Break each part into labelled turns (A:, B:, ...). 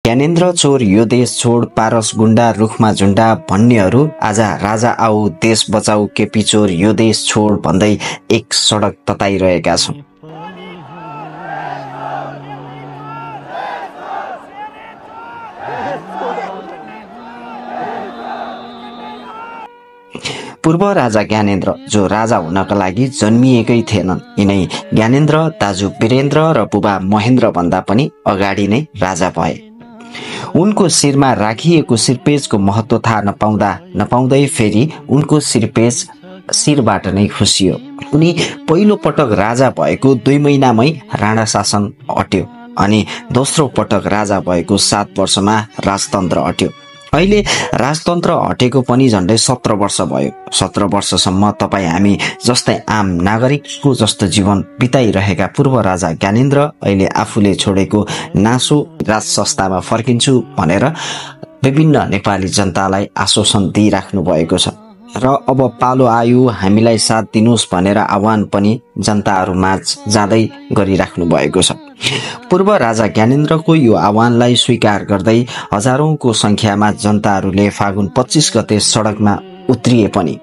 A: ज्ञानेन्द्र चोर यो देश छोड, पारस गुण्डा रुखमा झुण्डा भन्नेहरू आज राजा आऊ देश बचाऊ, केपी चोर यो देश छोड भन्दै एक सडक तताइरहेका छौँ। पूर्व राजा ज्ञानेन्द्र जो राजा हुनका लागि जन्मिएकै थिएनन्, यिनै ज्ञानेन्द्र दाजु वीरेन्द्र र बुबा महेन्द्र भन्दा पनि अगाडि नै राजा भए। उनको शिरमा राखिएको शिरपेजको महत्त्व थाहा नपाउँदै फेरि उनको शिरपेज शिरबाट नै खुसियो। उनी पहिलो पटक राजा भएको 2 महिनामै राणा शासन हट्यो अनि दोस्रो पटक राजा भएको 7 वर्षमा राजतन्त्र हट्यो। अहिले राजतन्त्र हटेको पनि झन्डै 17 वर्ष भयो। 17 वर्षसम्म तपाईँ हामी जस्तै आम नागरिकको जस्तो जीवन बिताइरहेका पूर्व राजा ज्ञानेन्द्र अहिले आफूले छोडेको नासो राज संस्थामा फर्किन्छु भनेर विभिन्न नेपाली जनतालाई आश्वासन दिइराख्नु भएको छ र अब पालो आयो हामीलाई साथ दिनुहोस् भनेर आह्वान पनि जनताहरू माझ जाँदै गरिराख्नु भएको छ। पूर्व राजा ज्ञानेन्द्रको यो आह्वानलाई स्वीकार गर्दै हजारौंको संख्यामा जनताहरूले फागुन 25 गते सडकमा उत्रिए पनि।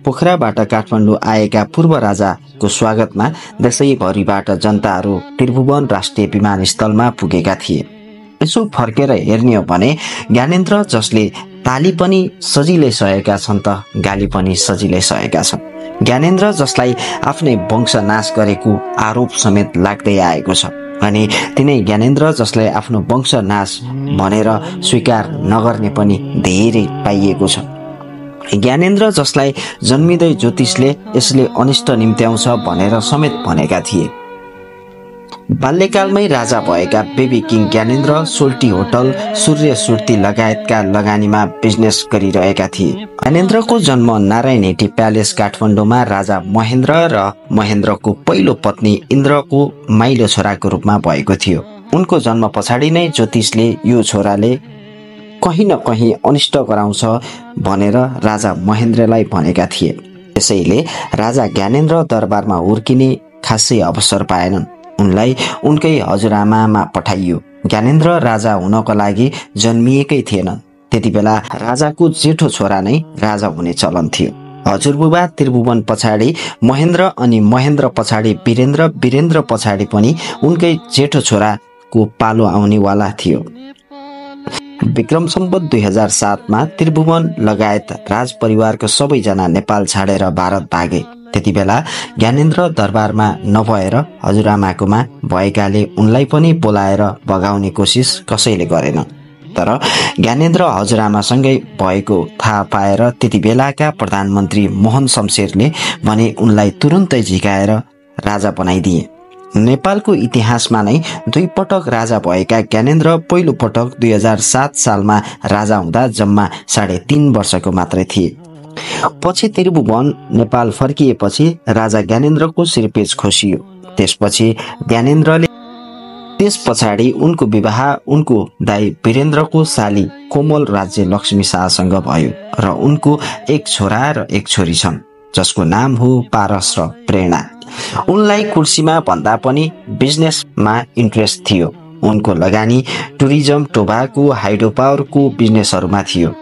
A: पोखराबाट काठमाडौँ आएका पूर्व राजाको स्वागतमा देशैभरिबाट जनताहरू त्रिभुवन राष्ट्रिय विमानस्थलमा पुगेका थिए। यसो फर्केर हेर्ने हो भने ज्ञानेन्द्र जसले ताली पनि सजिलै सहेका छन् त गाली पनि सजिलै सहेका छन्। ज्ञानेन्द्र जसलाई आफ्नै वंश नाश गरेको आरोप समेत लाग्दै आएको छ अनि तिनै ज्ञानेन्द्र जसलाई आफ्नो वंश नाश भनेर स्वीकार नगर्ने पनि धेरै पाइएको छ। ज्ञानेन्द्र जसलाई जन्मिँदै ज्योतिषले यसले अनिष्ट निम्त्याउँछ भनेर समेत भनेका थिए। बाल्यकालमै राजा भएका बेबी किङ ज्ञानेन्द्र सोल्टी होटल, सूर्य सुर्ती लगायतका लगानीमा बिजनेस गरिरहेका थिए। ज्ञानेन्द्रको जन्म नारायण हेटी प्यालेस काठमाडौँमा राजा महेन्द्र र महेन्द्रको पहिलो पत्नी इन्द्रको माइलो छोराको रूपमा भएको थियो। उनको जन्म पछाडि नै ज्योतिषले यो छोराले कहीँ न कहीँ अनिष्ट गराउँछ भनेर राजा महेन्द्रलाई भनेका थिए। त्यसैले राजा ज्ञानेन्द्र दरबारमा हुर्किने खासै अवसर पाएनन्। उनलाई उनकै हजुरआमामा पठाइयो। ज्ञानेन्द्र राजा हुनको लागि जन्मिएकै थिएन। त्यति बेला राजाको जेठो छोरा नै राजा हुने चलन थियो। हजुरबुबा त्रिभुवन पछाडि महेन्द्र अनि महेन्द्र पछाडि वीरेन्द्र, वीरेन्द्र पछाडि पनि उनकै जेठो छोराको पालो आउनेवाला थियो। विक्रम सम्वत 2007 त्रिभुवन लगायत राजपरिवारको सबैजना नेपाल छाडेर भारत भागे। त्यति बेला ज्ञानेन्द्र दरबारमा नभएर हजुरआमाकोमा भएकाले उनलाई पनि बोलाएर भगाउने कोसिस कसैले गरेन। तर ज्ञानेन्द्र हजुरआमासँगै भएको थाहा पाएर त्यति बेलाका प्रधानमन्त्री मोहन शमशेरले भने उनलाई तुरुन्तै झिकाएर राजा बनाइदिए। नेपालको इतिहासमा नै 2 पटक राजा भएका ज्ञानेन्द्र पहिलो पटक 2007 सालमा राजा हुँदा जम्मा 3.5 वर्षको मात्रै थिए। पछि त्रिभुवन नेपाल फर्किएपछि राजा ज्ञानेन्द्रको शिरपेज खोसियो। त्यसपछि ज्ञानेन्द्रले त्यस पछाडि उनको विवाह उनको दाइ वीरेन्द्रको साली कोमल राज्य लक्ष्मी शाहसँग भयो र उनको एक छोरा र एक छोरी छन् जसको नाम हो पारस र प्रेरणा। उनलाई कुर्सीमा भन्दा पनि बिजनेसमा इन्ट्रेस्ट थियो। उनको लगानी टुरिज्म, टोबाको, हाइड्रो पावरको बिजनेसहरूमा थियो।